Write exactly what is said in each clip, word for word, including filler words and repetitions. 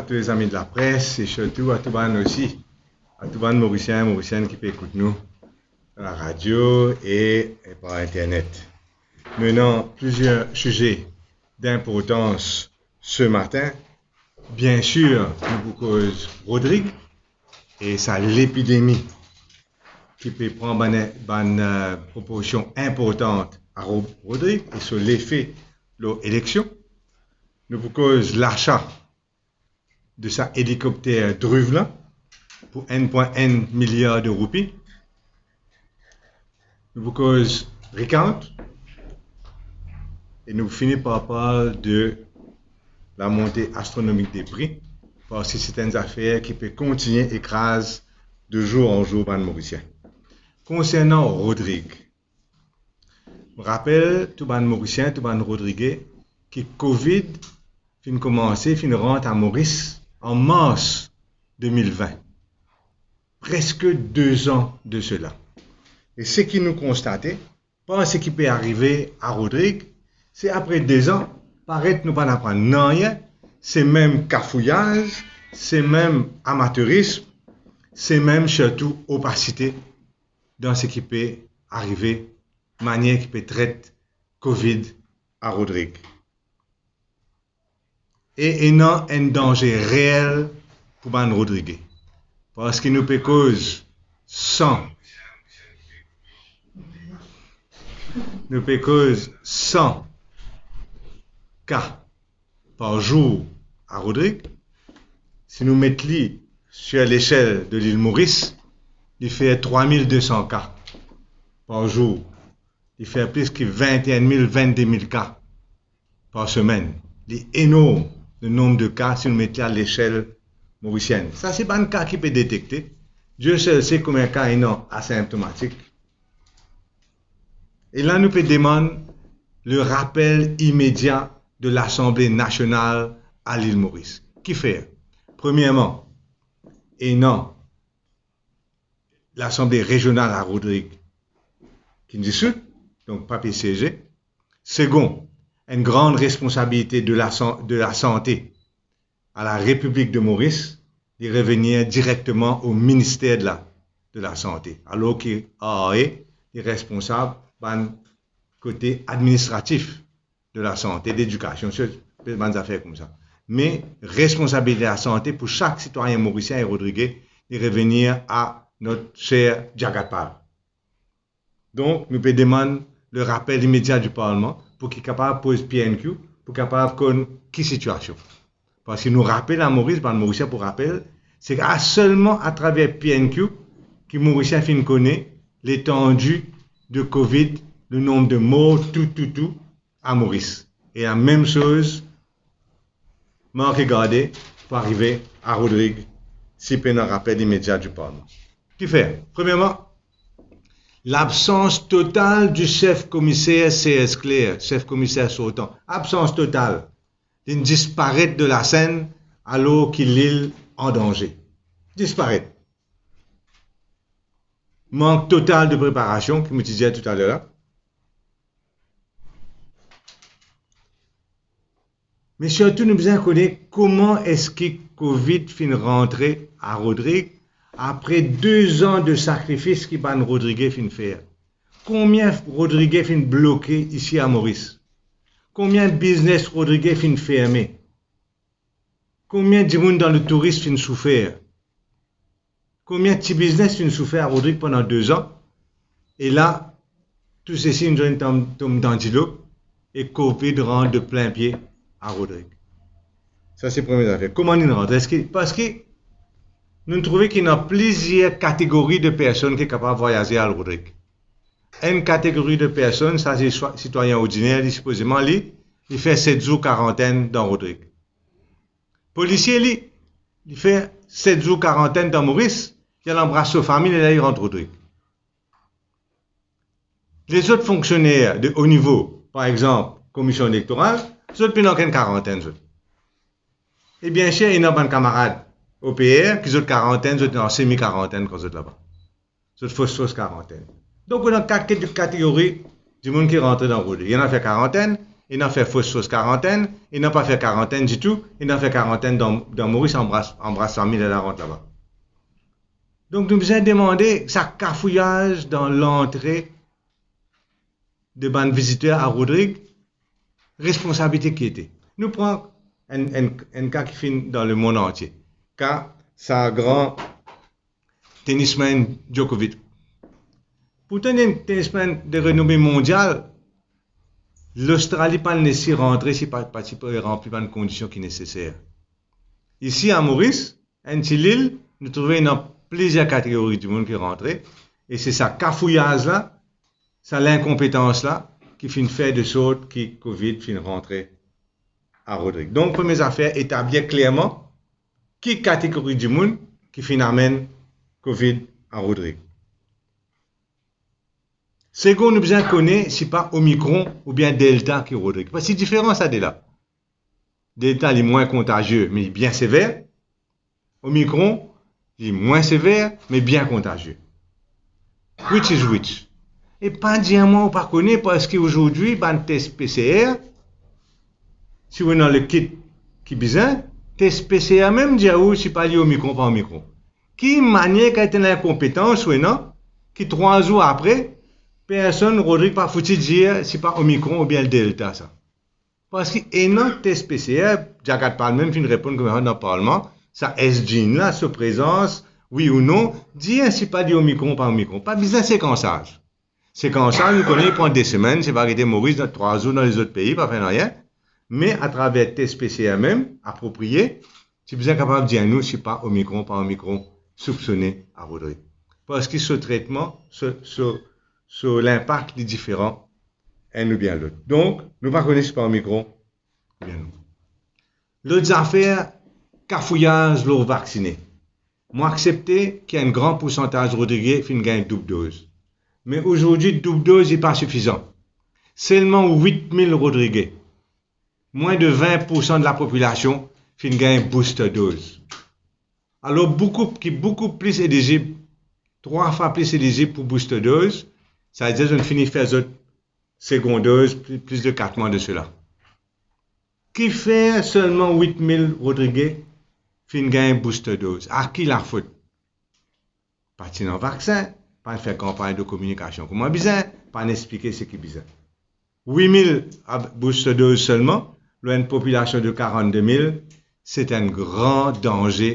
Tou lezami de lapres e sirtou a tou bann osi, a tou bann Morisien, Morisienn ki pe ekout nou dan laradio e, e par internet. Nou ena plizier size dinportans se matin. Biensir, nou pou koz Rodrig e sa lepidemi ki pe pran bann, bann, eh, proporsion inportan a Ro-, Rodrig e so lefe lor eleksion. Nou pou koz lasa de sa elikopter Dhruv la pou enn pwin enn miliar de roupi. Nou pou koz recount e nou pou fini par parl de lamonte astronomik de pri, parski se enn zafer ki pe kontigne ekraz de zour an zour bann Morisien. Konsernan Rodrig, mo rapel tou bann Morisien, tou bann Rodrige, ki Covid finn koumanse, finn rant a Moris an mars de mil vin, preske de zan de sela. E seki nou konstate, par seki pe arive a Rodrig, se apre de zan, paret nou pa'nn aprann nanye, se mem kafouyaz, se mem amaterism, se mem sirtou opasite dan seki pe arive, manier ki pe tret Covid a Rodrig. E ena enn danze reel pou bann Rodrige. Parski nou pe koz san, nou pe koz san ka par zour a Rodrig. Si nou met li sir lesel de lil Moris, li fer trwa mil de san ka par zour. Li fer plis ki vinte-enn mil, vinte-de mil ka par semenn. Li enorm, le nonb de ka, si nou met li a lesel morisienn. Sa se bann ka ki pe detekte. Die sel se konbien ka ena asinptomatik. E la nou pe demann le rapel imedia de Lasanble Nasional a lil Moris. Kifer? Premierman, ena Lasanble Rezional a Rodrig ki disout, donk pa pe sieze. Segon, enn gran responsabilite de la san-, de lasante a la Repiblik de Moris, li revenir direkteman o Minister de la, de Lasante, alor ki R A, li responsab bann kote administratif de lasante, ledikasion, se bann zafer koumsa. Me responsabilite lasante pou sak sitwayin morisien e rodrige, li revenir a not ser Jagat Pal. Donk, nou pe demann le rapel imedia di Parlman pou ki kapav poz P N Q, pou kapav konn ki sitiasion. Parski nou rapel a Moris, bann Morisien pou rapel, se a selman atraver P N Q ki Morisien finn kone letandi de Covid, le nonb de mor, tou, tou, tou, a Moris. E lamem soz, mank garde pou arive a Rodrig, si pena rapel imedia di Parlman. Kifer? Premierman, labsans total di sef komiser Serge Claire, sef komiser sortan. Absans total. Linn disparet de lasenn alor ki lil an danze. Disparet. Mank total de preparasion, ki mo ti dir talera la. Me sirtou, nou bizin kone kouma eski Covid finn rantre a Rodrig apre de zan de sakrifis ki bann Rodrige finn fer. Konbien Rodrige finn bloke isi a Moris? Konbien biznes Rodrige finn ferme? Konbien dimoun dan letouris finn soufer? Konbien ti biznes finn soufer a Rodrig pandan de zan? E la, tou sesi inn zwenn tom, tom dan dilo e Covid rant de plin pie a Rodrig. Sa se premie zafer. Kouma linn rant? Eski, parski nou trouve ki ena plizier kategori de personn ki kapav vwayaze al Rodrig. Enn kategori de personn, sa se swa-, sitwayin ordiner, li sipozeman li, li fer set zour karantenn dan Rodrig. Polisie, li, li fer set zour karantenn dan Moris, li al anbras so fami, lerla li rant Rodrig. Lezot fonksioner de o nivo, par exanp, Komision Elektoral, zot pena okenn karantenn, zot. E biensir, ena bann kamarad O P R ki zot karantenn, zot an semi karantenn kan zot laba. Zot fos, fos karantenn. Donk, ena kat-, kategori dimoun ki rantre dan Rodrig. Ena fer karantenn, Ena fer fos, fos karantenn, ena pa fer karantenn ditou, ena fer karantenn dan, dan Moris, anbras, anbras fami, lerla rant laba. Donk nou bizin demande sa kafouyaz dan lantre de bann viziter a Rodrig, responsabilite ki ete. Nou pran enn, enn, enn ka ki finn dan lemond antie. Ka sa gran tennisman Djokovic. Pourtan, li enn tennisman de renome mondial, Lostrali pa'nn les li rantre si pa, pa ti pe ranpli bann kondision ki neseser. Isi a Moris, enn ti lil, nou trouve ena plizier kategori dimoun ki rantre, e se sa kafouyaz la, sa linkonpetans la, ki finn fer de sort ki Covid finn rantre a Rodrig. Donk, premie zafer, etablir klerman ki kategori dimoun ki finn amenn Covid a Rodrig. Segon, nou bizin kone si pa Omicron oubien Delta ki Rodrig. Parski diferan sa de la. Delta, li mwin kontazie, me li bien sever. Omicron, li mwin sever, me bien kontazie. Which is which? E pa dir mwa ou pa kone, parski azordi bann tes P C R, si ou ena lekit ki bizin, tes P C R mem dir ou si pa li Omicron, pa Omicron. Ki manier, kantite linkonpetans ou ena, ki trwa zour apre, personn, Rodrig pa fouti dir si pa Omicron oubien Delta sa? Parski ena tes P C R, Jacques Attal mem finn reponn kouma dan parlman, sa S gene la, so prezans, wi ou non, dir si pa li Omicron, pa Omicron. Pa bizin sekansaz. Sekansaz, nou kone, li pran de semenn, se varite Moris dan trwa zour, dan lezot pei pa fer nanye. Me atraver tes P C R mem, aproprie, ti bizin kapav dir nou si pa Omicron, pa Omicron, soupsone a Rodrig. Parski so tretman, so, so, so linpak, li diferan enn oubien lot. Donk, nou pa kone si pa Omicron oubien non. Lot zafer, kafouyaz lor vaksine. Mo aksepte ki enn gran poursantaz Rodrige finn gagn doub doz. Me azordi, doub doz, li pa sifizan. Selman wit mil Rodrige, mwin de vin poursan de lapopilasion, finn gagn booster doz. Alor, boukou, ki boukou plis elizib, trwa fwa plis elizib pou booster doz, savedir zot fini fer zot segon doz pli, plis de kat mwa de sela. Kifer selman wit mil Rodrige finn gagn booster doz? A ki lafot? Pa ti ena vaksin, pa'nn fer kanpagn de kominikasion kouma bizin, pa'nn explike seki bizin. Wit mil a-, booster doz selman, lor enn popilasion de karannde mil, se enn gran danze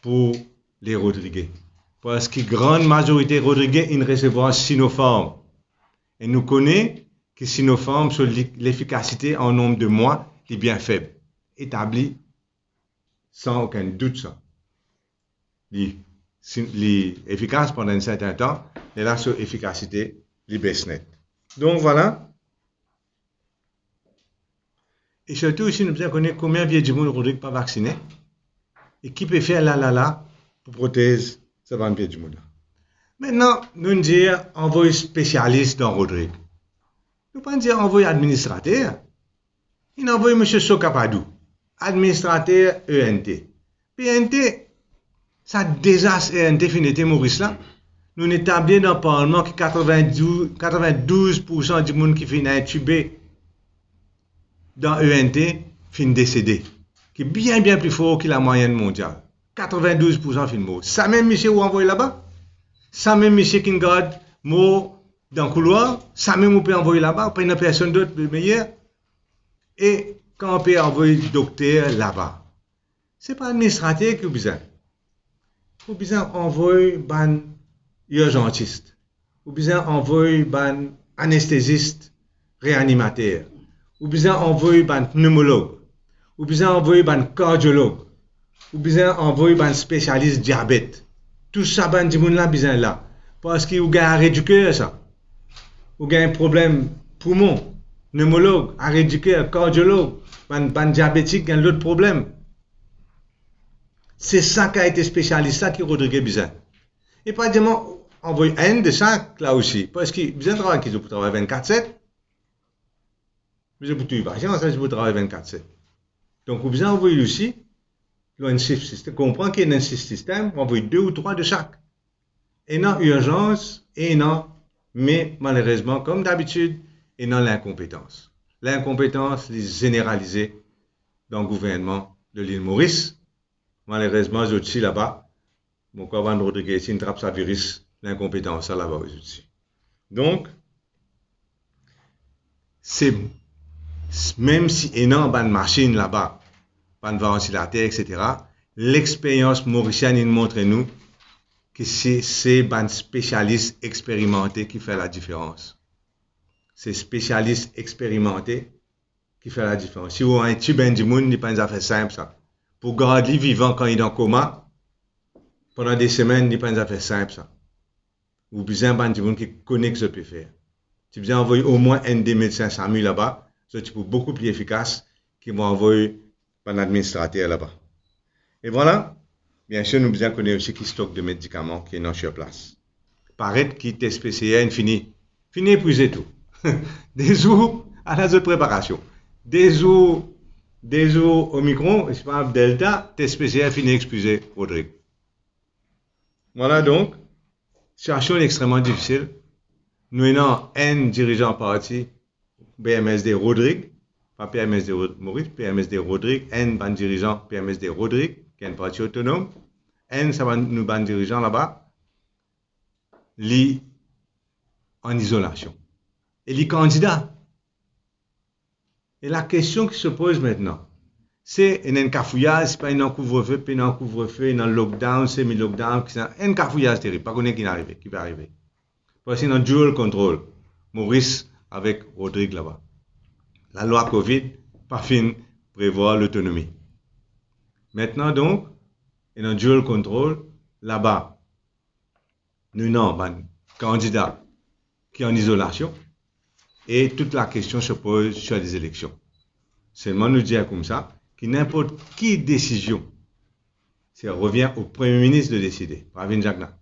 pou le Rodrige. Parski gran mazorite Rodrige inn resevwar Sinopharm. E nou kone ki Sinopharm, so li-, lefikasite an nonb de mwa, li bien feb. Etabli san okenn dout sa. Li, si-, li efikas pandan enn serten tan, me la so efikasite, li bes net. Donk, vwala. E sirtou osi, nou bizin kone konbien vie dimoun Rodrig pa vaksine, e ki pe fer la, la, la, pou protez sa bann vie dimoun la. Aster, nou dir, anvoy spesialis dan Rodrig. Nou pa'nn dir anvoy administrater. Inn anvoy misie Soka Padou, administrater E N T. P N T, sa dezas E N T finn ete Moris la. Nou'nn etabli dan parlman ki katrevindouz, katrevindouz poursan dimoun ki finn intibe dan E N T finn desede, ki bien, bien pli for ki lamwayenn mondial. Katrevindouz poursan finn mor. Samem misie ou anvoy laba, samem misie ki'nn gard mor dan koulwar, samem ou pe anvoy laba, pa ena personn dot meyer. E kan ou pe anvoy dokter laba, se pa administrater ki ou bizin. Ou bizin anvoy bann irzantis, ou bizin anvoy bann anestezis, reanimater, ou bizin anvoy bann pnemolog, ou bizin anvoy bann kardiolog, ou bizin anvoy bann spesialis diabet. Tou sa bann dimoun la bizin la. Parski ou gagn are diker sa. Ou gagn problem poumon, pnemolog, are diker, kardiolog, bann, bann diabetik gagn lot problem. Se sa kalite spesialis la ki Rodrig bizin. E pa dir mwa anvoy enn de sak la osi, parski bizin travay ki zot pou travay vinn-kat-set. Bizin pou touy pasian, sa, zot pou travay vinn-kat-set. Donk, ou bizin anvoy li osi lor enn sif sistem. Konpran ki ena enn sif sistem, ou anvoy de ou trwa de sak. Ena irzans, ena, me malerezman, kom dabitid, ena linkonpetans. Linkonpetans, li zeneralize dan gouvernman de lil Moris. Malerezman, zot ti laba, mo krwar bann Rodriguez ti inn trap sa viris linkonpetans la laba ozordi. Donk, se, mem si ena bann masinn laba, bann vantilater, et cetera, lexperyans morisienn inn montre nou ki se, se bann spesialis experimante ki fer ladiferans. Se spesialis experimante ki fer ladiferans. Si ou ann tib enn dimoun, li pa enn zafer sinp sa. Pou gard li vivan kan li dan koma, pandan de semenn, li pa enn zafer sinp sa. Ou bizin bann dimoun ki kone ki zot pe fer. Ti bizin anvoy omwin enn de medsin SAMU laba, zot ti pou boukou pli efikas ki mo anvoy bann administrater laba. E vwala, biensir, nou bizin kone osi ki stok de medikaman ki ena sir plas. Paret ki test PCR inn fini, fini epwize tou. De zour, ala zot preparasion. De zour, de zour Omicron, sepa Delta, test PCR fini epwize, Rodrig. Vwala donk, sitiasion extreman difisil. Nou ena enn dirizan parti PMSD Rodrig, pa PMSD Rod-, Moris, PMSD Rodrig, enn bann dirizan PMSD Rodrig, ki enn parti otonom, enn sa bann, nou bann dirizan laba, li an izolasion. E li kandida. E lakestion ki se poz aster, se ena enn kafouyaz, sepa ena kouvrefe, pena kouvrefe, ena lockdown, semi lockdown, ki sa, enn kafouyaz terib, pa kone ki arive, ki pe arive. Parski ena dual control, Moris avek Rodrig laba. Lalwa COVID pa finn prevwar lotonomi. Aster donk, ena dual control, laba nou ena bann kandida ki an izolasion e tou lakestion se poz sir lezeleksion. Selman nou dir koumsa ki ninport ki desizion, se revien o Premie Minis de deside, pa vinn Jacques Nat.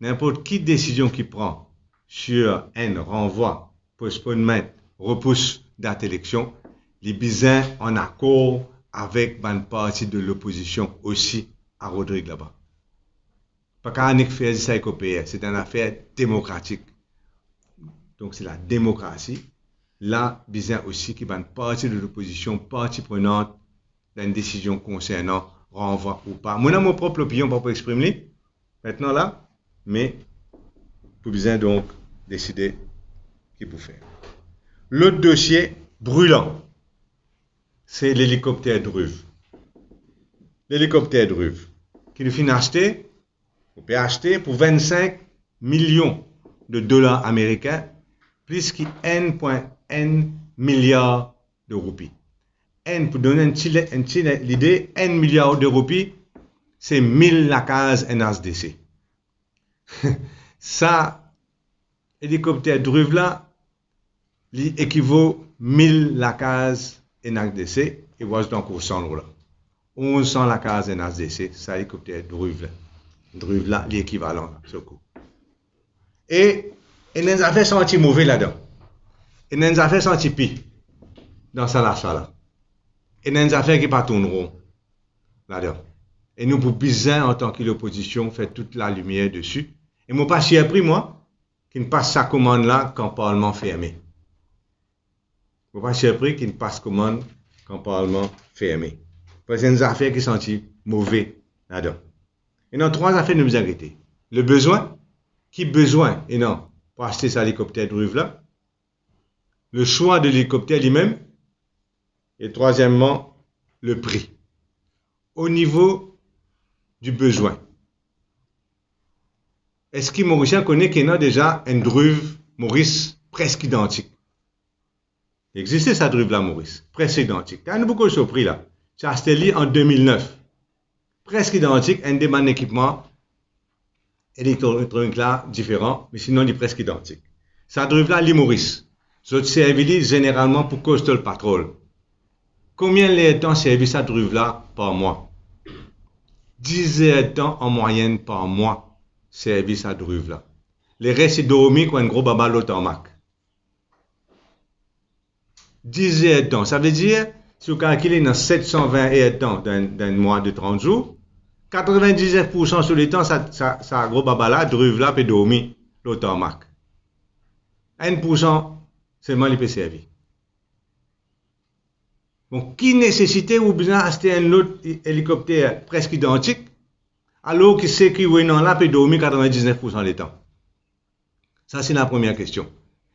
Ninport ki desizion ki pran sir enn ranvwa, postponement, repous dat eleksion, li bizin an akor avek bann parti de lopozision osi a Rodrig laba. Pa kapav nek fer zis avek O P R, se enn zafer demokratik. Donk se lademokrasi, la bizin osi ki bann parti de lopozision, parti prenant, dan enn desizion konsernan ranvwa ou pa. Mo ena mo prop lopinion, pa pou exprim li aster la, me pou bizin donk deside ki pou fer. Lot dosie brilan, se lelikopter Druve. Lelikopter Druve, ki nou finn aste, ou pe aste pou vinn-sink milion de dolar amerikin, plis ki enn pwin enn miliar de roupi. Enn, pou donn enn ti le-, enn ti le-, lide, enn miliar de roupi, se mil lakaz enn H D C. Sa elikopter Druve la, li ekivo mil lakaz enn H D C, e vwala zot ankor san lor la. Onz san lakaz enn H D C, sa elikopter Druve la. Druve la, li ekivalan la, so kou. E ena enn zafer santi move ladan. Ena enn zafer santi pi dan sa lasa la. Ena enn zafer ki pa tourn ron ladan. E nou pou bizin, antan ki lopozision, fer tou lalimier desi. E mo pa sirpri, mwa, ki'nn pas sa komann la kan parlman ferme. Mo pa sirpri ki'nn pas komann kan parlman ferme. Parski enn zafer ki santi move ladan. Ena trwa zafer nou bizin gete. Le bezwin, ki bezwin ena pou aste sa elikopter Druve la, le swa de lelikopter limem, e trwazieman, le pri. O nivo di bezwin, eski Morisien kone ki ena deza enn Druve Moris presk idantik? Li existe sa Druve la Moris, presk idantik. Kan nou pou koz so pri la, ti aste li an de mil nef. Presk idantik, enn de bann ekipman elektronik la diferan, me sinon li presk idantik. Sa Druve la, li Moris. Zot servi li zeneralman pou coastal patrol. Konbien lertan servi sa Druve la par mwa? Diz lertan an mwayenn par mwa servi sa Druve la. Leres, li dormi kouma enn gro baba lor tarmak. Diz lertan. Savedir, si ou kalkile, ena set san vin lertan dan, dan enn mwa de trant zour, katrevin-diz-nef poursan so letan, sa, sa, sa gro baba la, Druve la, pe dormi lor tarmak. Enn poursan selman li pe servi. Bon, ki nesesite ou bizin aste enn lot e-, elikopter preske idantik, alor ki seki ou ena la pe dormi katrevindiznef poursan letan? Sa se la premie kestion.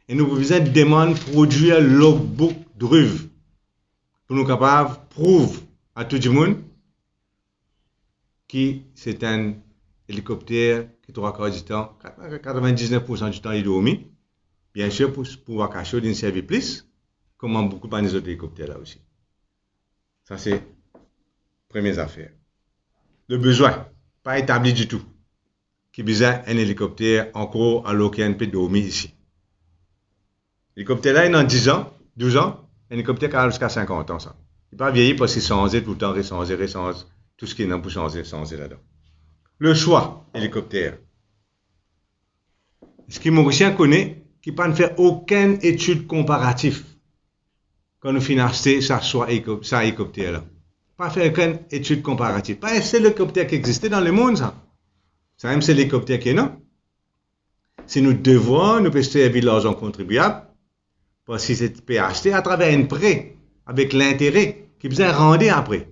E nou pou bizin demann prodwir logbook Dhruv pou nou kapav prouv a tou dimoun ki se enn elikopter ki trwa kar ditan, katrevindiznef poursan ditan li dormi. Biensir, pou, pou vakasyon, li'nn servi plis, kouma boukou bann lezot elikopter la osi. Sa se premie zafer. Le bezwin pa etabli ditou ki bizin enn elikopter ankor alor ki enn pe dormi isi. Elikopter la, ena diz an, douz an, elikopter kapav ziska sinkant an sa. Li pa vieyi parski sanze touletan, resanze, resanze, tou seki ena pou sanze, sanze ladan. Le swa elikopter. Eski Morisien kone ki pa'nn fer okenn etid konparatif kan nou finn aste sa swa eliko-, sa elikopter la? Pa fer okenn etid konparatif. Pa enn sel elikopter ki existe dan lemond sa. Samem sel elikopter ki ena. Se nou devwar, nou pe servi larzan kontribiab, parski se pe aste atraver enn pre avek lintere ki bizin rande apre.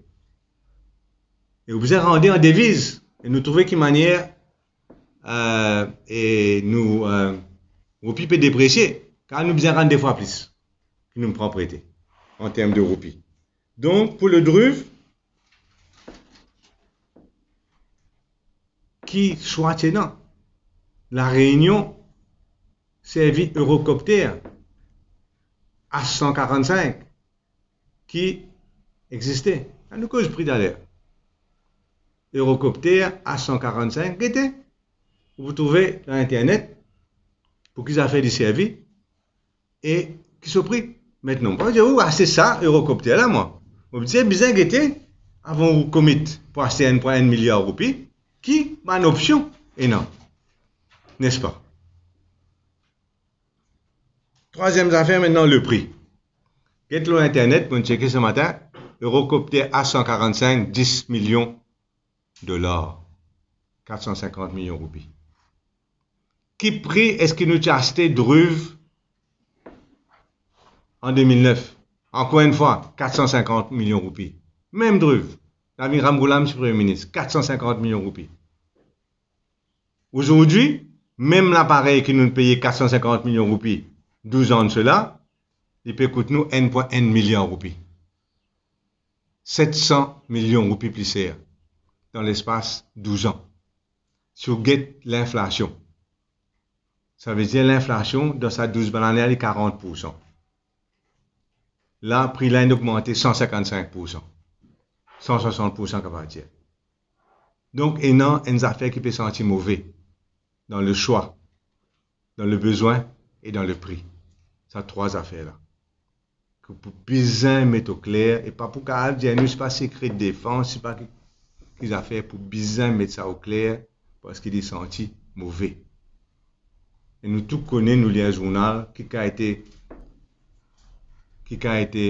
E ou bizin rande an deviz. E nou trouve ki manier, eh, e nou, eh, roupi pe depresie, kar nou bizin rann de fwa plis ki nou pran prete an term de roupi. Donk, pou le Dhruv, ki swa ti ena? La Reunion servi Eurocopter H cent quarante-cinq ki existe. Anou koz pri taler. Eurocopter H cent quarante-cinq, gete, ou pou trouve dan internet pou ki zafer li servi e ki so pri. Aster, mo pa dir ou aste sa Eurocopter la, mwa. Mo dir bizin gete avan ou commit pou aste enn pwin enn miliar roupi, ki bann opsion ena, nespa? Trwaziem zafer, aster, le pri. Get lor internet, mo tcheke se matin, Eurocopter H cent quarante-cinq, dis milion dolar, kat san sinkant milion roupi. Ki pri eski nou ti aste Dhruv an de mil nef? Ankor enn fwa, kat san sinkant milion roupi. Mem Dhruv, Navin Ramgoolam ti premie minis, kat san sinkant milion roupi. Azordi, mem laparey ki nou peye kat san sinkant milion roupi douz an de sela, li pe kout nou enn pwin enn miliar roupi. Set san milion roupi pli ser dan lespas douz an. Si ou get linflasion, savedir linflasion dan sa douz bann lane la, li karant poursan. La, pri la inn ogmante san sinkant-sink poursan, san swasant poursan, kapav dir. Donk, ena enn zafer ki pe santi move dan le swa, dan le bezwin e dan le pri. Sa trwa zafer la ki pou bizin met okler, e pa pou kapav dir nou, se pa sekre defans, se pa ki, ki zafer, pou bizin met sa okler, parski li santi move. E nou tou kone, nou lir zournal, ki kalite, ki kalite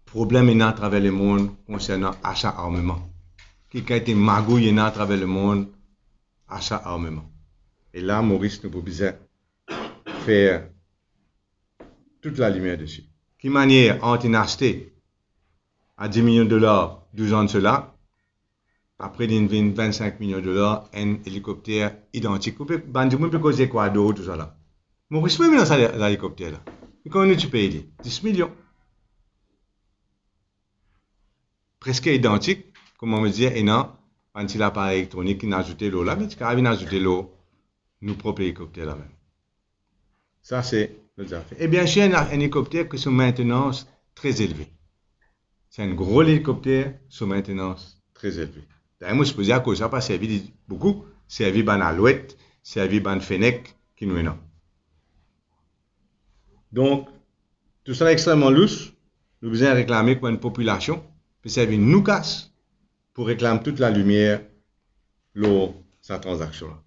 problem ena atraver lemond konsernan asa armeman, ki kalite magouy ena atraver lemond asa armeman. E la, Moris, nou pou bizin fer tout lalimier desi. Ki manier ant inn aste a dis milion dolar douz an de sela, apre linn vinn vennsink milion dolar, enn elikopter idantik. Ou pe, bann dimoun pe koz Ecuador, tousala. Moris mem ena sa, sa elikopter la. E konbien nou ti pey li? Dis milion. Preske idantik, kouma mo dir, ena bann ti laparey elektronik ki inn azoute lor la, me ti kapav vinn azoute lor nou prop elikopter la mem. Sa se lot zafer. E biensir, ena enn elikopter ki so maintenans tre elve. Se enn gro elikopter, so maintenans tre elve. Dayer, mo sipoze akoz sa pa servi li boukou, servi bann alwet, servi bann fenek ki nou ena. Donk, tousala extrememan lous, nou bizin reklame kouma enn popilasion pe servi nou kas pou reklam tout lalimier lor sa tranzaksion la.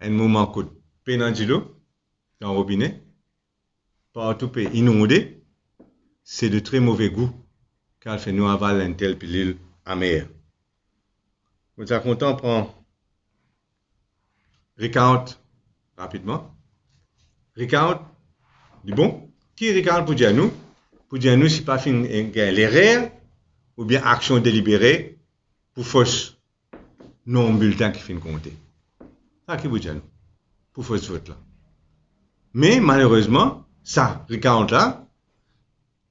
Enn moman kot pena dilo dan robine, partou pe inonde, se de tre move gou ki al fer nou aval enn tel pilil amer. Mo ti a kontan pran Ricardo rapidman. Ricardo, li bon? Ki Ricardo pou dir nou? pou dir nou si pa finn gagn lerer oubien aksion delibere pou fos nonb bilten ki finn konte. Sa ki pou dir nou, pou fos vot la. Me malerezman, sa recount la,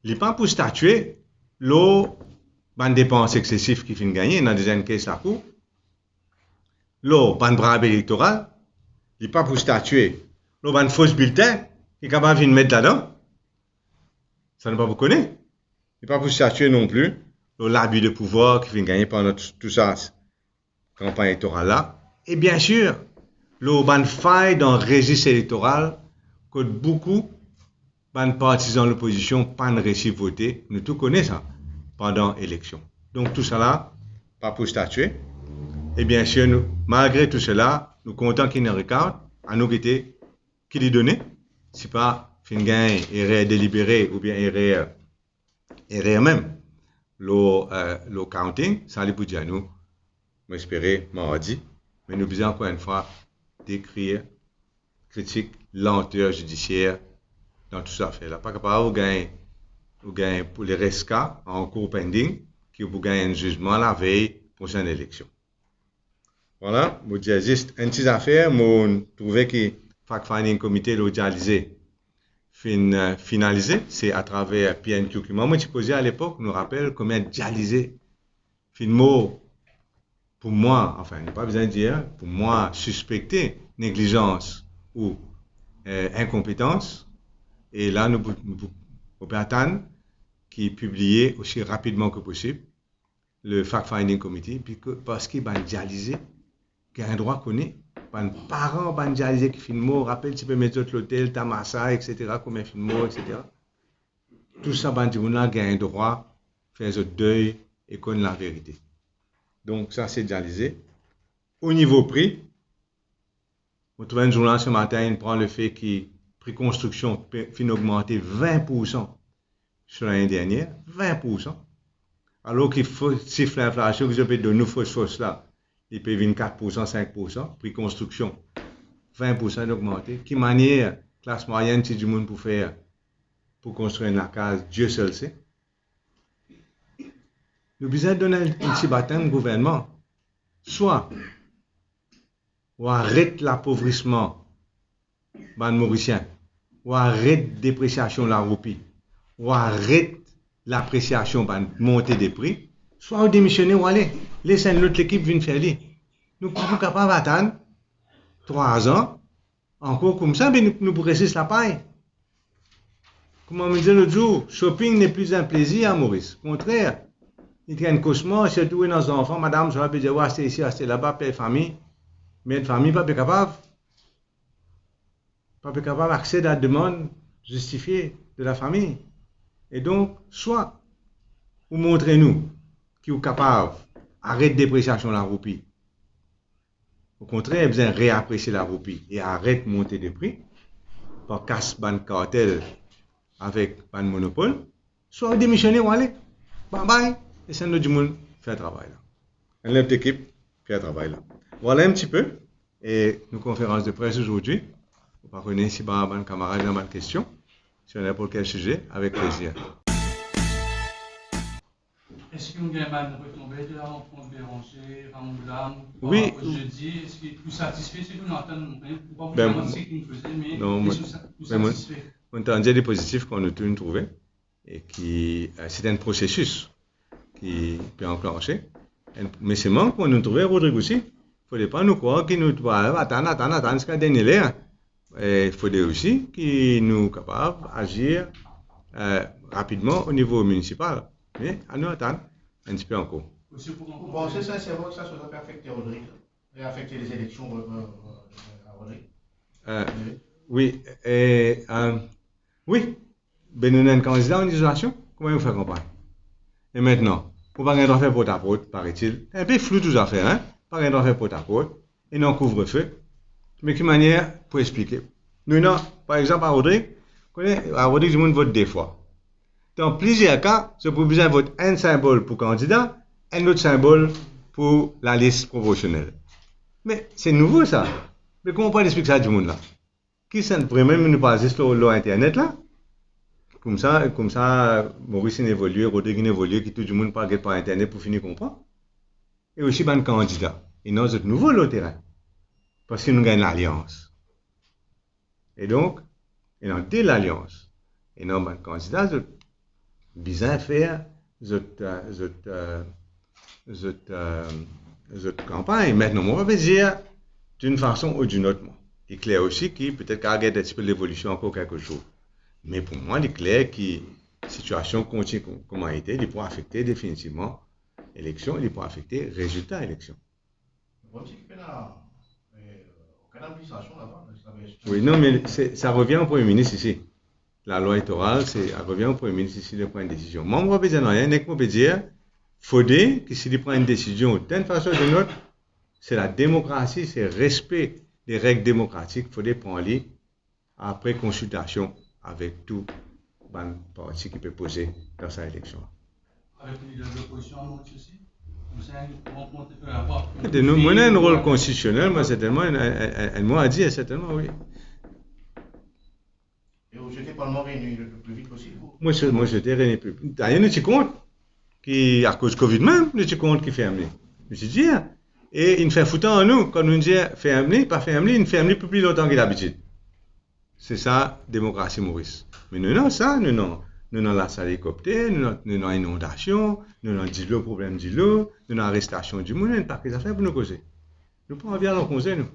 li pa pou statie lor bann depans eksesif ki finn gagne, ena deza enn kes lakour, lor bann brab elektoral, li pa pou statie lor bann fos bilten ki kapav vinn met ladan. Sa nou pa pou kone. Li pa pou statie non pli lor labi de pouvwar ki finn gagne pandan tou, tou sa kanpagn elektoral la. E biensir, lor bann fay dan rezis elektoral kot boukou bann partizan lopozision pa'nn resi vote, nou tou kone sa, pandan eleksion. Donk tousala pa pou statie. E biensir, nou, malgre tou sela, nou kontan ki ena recount, anou gete ki li done, si pa finn gagn erer delibere oubien erer, erer mem lor, eh, lor counting, sa li pou dir nou, mo espere mardi, me nou bizin ankor enn fwa dekrir, kritik lanter zidisier dan tou sa zafer la. Pa kapav ou gagn, ou gagn pou le res ka ankour pending, ki ou pou gagn enn zizman lavey prosenn eleksion. Vwala, mo dir zis enn ti zafer, mo trouve ki fact-finding committee lor dialize finn, eh, finalize, se atraver P N Q ki mwa, mo ti koze alepok, nou rapel konbien dialize finn mor, pou mwa, anfin, nou pa bizin dir, pou mwa, sispekte neglizans ou, eh, inkonpetans. E la, nou pou, nou pou, nou pe atann ki pibliye osi rapidman ki posib le fact-finding committee, piki-, parski bann dialize gagn drwa kone, bann paran bann dialize ki finn mor, rapel ti pe met zot lotel, tamasa, et cetera, konbien finn mor, et cetera. Tou sa bann dimoun la gagn drwa fer zot dey e konn laverite. Donk, sa se dialize. O nivo pri, mo trouv enn zournal se matin, inn pran lefe ki pri konstriksion pe, finn ogmante vin poursan so lane dernier, vin poursan. Alor ki fo-, sif linflasion ki zot pe donn nou fos fos la, li pe vinn kat poursan, sink poursan, pri konstriksion, vin poursan inn ogmante. Ki manier klas mwayenn, ti dimoun pou fer pou konstrir enn lakaz, Dieu seul sait. Nou bizin donn enn, enn ti baton gouvernman. Swa ou aret lapovrisman bann Morisien, ou aret depresiasion laroupi, ou aret lapresiasion bann monte de pri, swa ou demisione ou ale, les enn lot lekip vinn fer li. Nou pa pou kapav atann trwa an ankor koumsa, be nou, nou pou res lapay. Kouma mo dir lot zour, shopping n'est plus un plaisir à Maurice. Kontrer, li ti enn kosmar, sirtou ena zanfan, madam, sa pe dir, "Wa, aste isi, aste laba," per fami, mer de fami pa pe kapav, pa pe kapav aksed a demann zistifie de lafami. E donk, swa ou montre nou ki ou kapav aret depresiasion laroupi, okontrer, bizin reapresie laroupi e aret monte de pri, pa kas bann kartel avek bann monopol, swa ou demisione ou ale. Babay, les enn lot dimoun fer travay la. Enn lot lekip fer travay la. Vwala enn tipe, e nou konferans de pres ozordi. Mo pa kone si bann, bann kamarad ena bann kestion, si ena ninport kel size, avek plezir. Eski nou gagn bann retonbe de la rankont Béranger, Ramoola, par rapor zedi, eski ou satisfe? Eski nou atann, ou pa pou dir mwa seki nou faze, me non, eski ou sa-, ou satisfe? Mo tann dir li pozitif kan nou tou nou trouve, e ki, eh, se enn prosesis ki pe anklanse. Enn, me selman kan nou trouve Rodrig osi, fode pa nou krwar ki nou pou atann, atann, atann ziska dernie ler. E fode osi ki nou kapav azir, eh, rapidman o nivo minisipal. Me anou atann enn tipe ankor. Ou panse sinserman ki sa, sa pe afekte Rodrig, e afekte les eleksion, eh, eh, eh, a Rodrig? Eh, wi. Wi, e, eh, wi. Be nou ena enn kandida an izolasyon, kouma nou fer kanpagn? E aster, ou pa gagn drwa fer portaport, paraît-il. Enpe flou tou zafer, hein? Pa gagn drwa fer portaport, ena kouvrefe. Me ki manier pou explike? Nou ena, par exanp, a Rodrig, kone, a Rodrig, dimoun vot de fwa. Dan plizier ka, zot pou bizin vot enn sinbol pou kandida, enn lot sinbol pou lalis proporsionel. Me se nouvo sa. Me kouma ou pou al explik sa dimoun la? Ki sann, vremem nou pa zis lor, lor internet la? Koumsa, koumsa, Moris inn evolie, Rodrig inn evolie, ki tou dimoun pa get par internet pou fini konpran. E osi bann kandida, ena zot nouvo lor terin, parski nou gagn lalians. E donk, ena de lalians. Ena bann kandida, zot bizin fer zot, eh, zot, eh, zot, eh, zot kanpagn. Aster, mwa, mo pa pe dir, d'une façon ou d'une autre, mwa. Li kler osi ki petet kapav gagn enn tipe levolision ankor kelke zour. Me pou mwa, li kler ki sitiasion kontign kouma li ete, li pou afekte definitivman eleksion, li pou afekte rezilta eleksion. Bon, si ki pena, eh, okenn administrasion laba, sa ve dir Wi, non, me se, sa revien o Premie Minis isi. Lalwa elektoral, se, sa revien o Premie Minis isi de pran enn desizion. Mwa, mo pa pe dir nanye, nek mo pe dir, fode ki si li pran enn desizion, d'une façon ou d'une autre, se lademokrasi, se respe de reg demokratik, fode pran li apre konsiltasion avek tou bann parti ki pe poze dan sa eleksion. Avek lider de lopozision, mo osi, koumsa, nou pran kont, eh, apa, Koute, nou, mwa, ena enn rol konstitisionel, mwa, sertennman, enn, enn, enn, enn mo a dir, sertennman, wi. E ou swete Parlman reyni le pli vit posib, ou? Mwa, se, mwa, swete reyni pli vit. Dayer, nou ti kont ki akoz Covid mem, nou ti kont ki ferm li. Nou ti dir, e inn fer foutan nou, kan nou dir ferm li, pa ferm li, inn ferm li pou pli lontan ki dabitid. Se sa, demokrasi Moris. Me nou ena sa, nou ena, nou ena lasal elikopter, nou ena, nou ena inondasion, nou ena dilo, problem dilo, nou ena arestasion dimoun, enn pake zafer pou nou koze. Nou pa anvi al an konze, nou.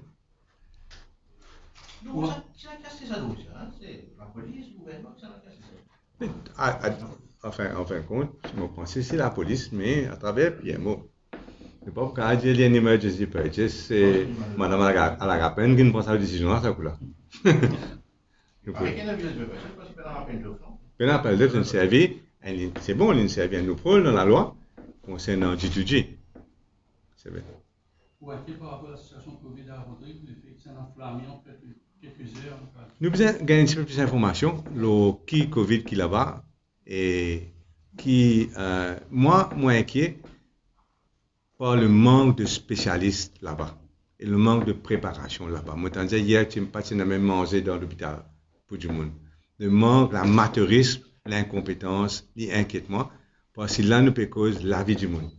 Non, sa, sa kas sa dosye, hein, c'est la police, le gouvernement, sa kas sa. A, a, anfin, anfin kont, mo panse se lapolis, me atraver P M O. Nou pa pou kapav dir li enn emergency purchase, se madam Alaga-, Alagapen ki pran sa desizion la, sa kou la. Nou pou Pare ki ena bizin de purchase, parski pena apel d'offre, non? Pena apel d'offre, inn servi, enn, se bon, inn servi enn loophole dan lalwa konsernan G to G. Se vre. Ou inkiet par rapor a lasitiasion Covid a Rodrig, lefe ki ti ena anflame an kelke, kelke zer, an kat. Nou bizin gagn enn tipe plis informasion lor ki Covid ki laba e ki, eh, mwa, mo inkiet par le mank de spesialis laba e le mank de preparasion laba. Mo tann dir yer, ti, pa ti ena mem manze dan lopital pou dimoun. Le mank, lamateurism, linkonpetans, li inkiet mwa, parski la nou pe koz lavi dimoun.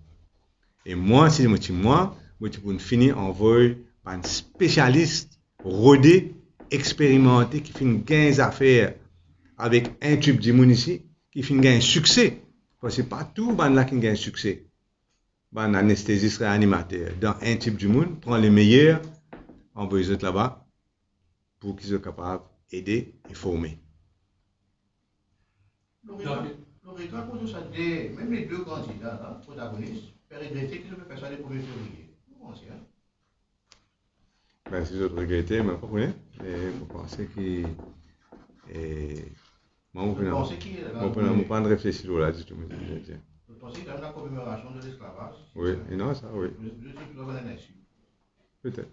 E mwa, si mo ti mwa, mo ti pou fini anvoy bann spesialis, rode, experimante, ki finn gagn zafer avek enn tip dimoun isi, ki finn gagn sikse. Parski pa tou bann la ki gagn sikse. Bann anestezis, reanimater, dan enn tip dimoun, pran le meyer, anvoy zot laba, pou ki zot kapav ede e forme. Loreta, Loreta, pou sa de, mem le de kandida la, protagonis, pe regrete ki zot pe fer sa le premie fevriye. Ou panse, hein? Ben, si zot regrete, mo pa kone, me mo panse ki, eh, mwa, mo pena, mo pena, mo pa'nn reflesi lor la ditou, mo dir. Zot panse ki lakomemorasion de lesklavaz, wi, sa? E non, sa, wi. Zot, zot, zot, zot, zot, Petet.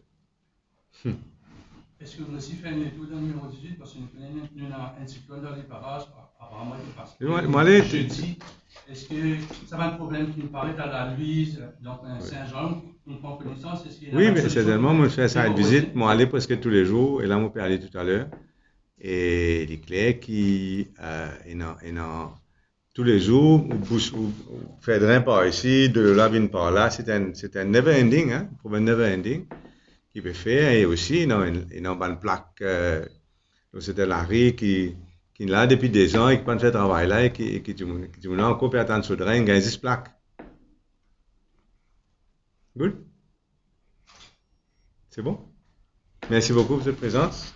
Eski nou osi fer enn letour dan nimero dizuit, parski nou kone nou, nou ena enn siklonn dan leparaz, a-, aparaman li pas. Wi, mo, mo ale. Zedi, eski sa bann problem ki nou paret a Lalwiz, donk, eh, Wi. Sin-Zan, nou pran konesans, eski Wi, me sertennman, mo fer sa enn vizit, mo ale preske toulezour, e la mo pe ale toutaler. E li kler ki, eh, ena, ena toulezour, ou bous-, ou, ou fer drin par isi, delo la vinn par la, se enn, se enn never ending, hein, problem never ending, ki pe fer, e osi, ena, ena bann plak, eh, lor sertin lari ki, ki la depi dezan e ki pa'nn fer travay la, e ki, e ki dimoun, ki dimoun la ankor pe atann so drin, gagn zis plak. Good? C'est bon? Merci beaucoup pour cette présence.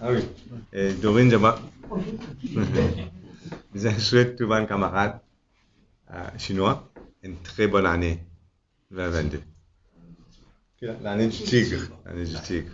Ah oui. Et Dorine Jabba. Je souhaite tous mes camarades, euh, chinois une très bonne année vingt vingt-deux. L'année du tigre. L'année du tigre.